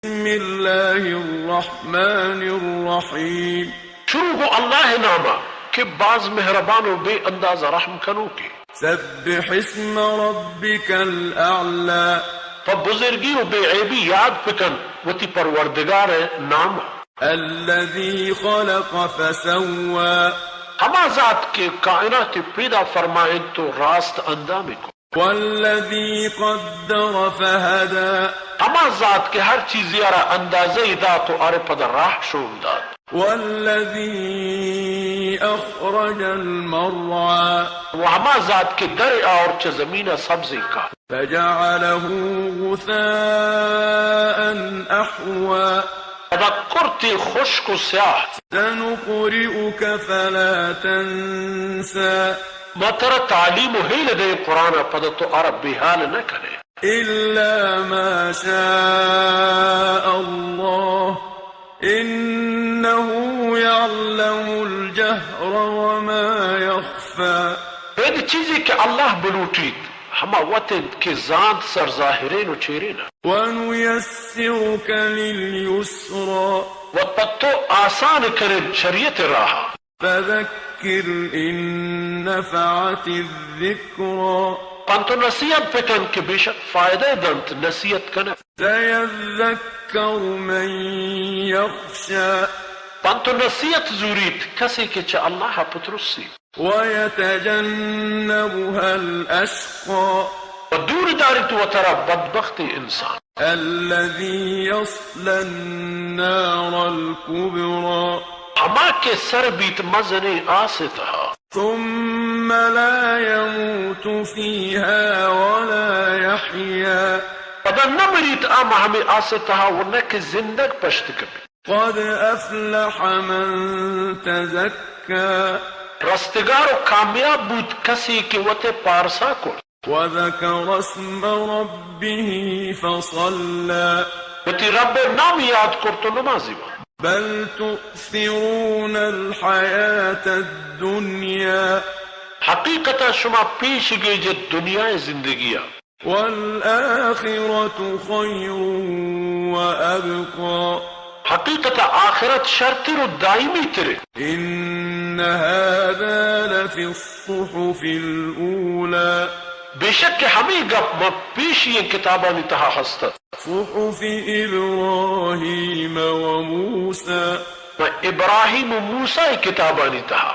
بسم الله الرحمن الرحيم. شروع گوں اللہ ءِ نام ءَ کہ باز مہربان و بے انداز رحم کنوکے. سبح اسم ربك الأعلى. پہ بزرگی و بے عیبی یاد بکن وتی پروردگار ءِ نام ءَ. الذي خلق فسوى. ہما ذات کہ کائنات پیدا فرمائینت و راست اندامی کت. والذي قدر فهدى. ہما ذات کہ ہر چیزے ءَ را اندازہ ئی دات و آ را پدا راہ شون دات. والذي أخرج المرعى. و ہما ذات کہ در آورت چہ زمین ءَ سبزیں کار. فجعله غثاء أحوى. پدا کرتی خشک و سیاہ. سنقرئك فلا تنسى. ما ترا تعلیم و ہیل دئیں قرآن ءَ، پدا تو آ را بے حال نہ کنئے. إلا ما شاء الله إنه يعلم الجهر وما يخفى. بید چیزے کہ اللہ بلوٹیت، ہما وت انت کہ زانت سر ظاہرین و چیرین ءَ. ونيسرك لليسرى. و پہ تو آسان کنیں شریعت ءِ راہ ءَ. فذكر إن نفعت الذكرى. پن تو نصیحت بکن کہ بے شک فائدہ دنت نصیحت کنگ. سيذكر من يخشى. پن تو نصیحت زوریت کسے کہ چہ اللہ ءَ پترسی. ويتجنبها الأشقى. و دور داریت وترا بدبختیں انسان. الذي يصلى النار الكبرى. ہما کہ سر بیت مزنیں آس ءِ تہا. ثم لا يموت فيها ولا يحيى. پدا نہ مریت آ ماں ہمے آس ءِ تہا و نہ کہ زندگ پشت کپیت. قد أفلح من تزكى. رستگار و کامیاب بوت کسے کہ وت ءَ پارسا کرت. وذكر اسم ربه فصلى. وتی رب ءِ نام یاد کرت و نمازی بوت. بل تؤثرون الحياة الدنيا. حقیقت ءَ شما پیش گیجت دنیا ءِ زندگی ءَ. والآخرة خير وأبقى. حقیقت ءَ آخرت شرتر و دائمی تر انت. إن هذا لفي الصحف الأولى. بے شک کہ ہمے گپ ماں پیشی ئیں کتابانی تہا ہست ات. صحف إبراهيم وموسى. ماں ابراہیم و موسیٰ ءِ کتابانی تہا.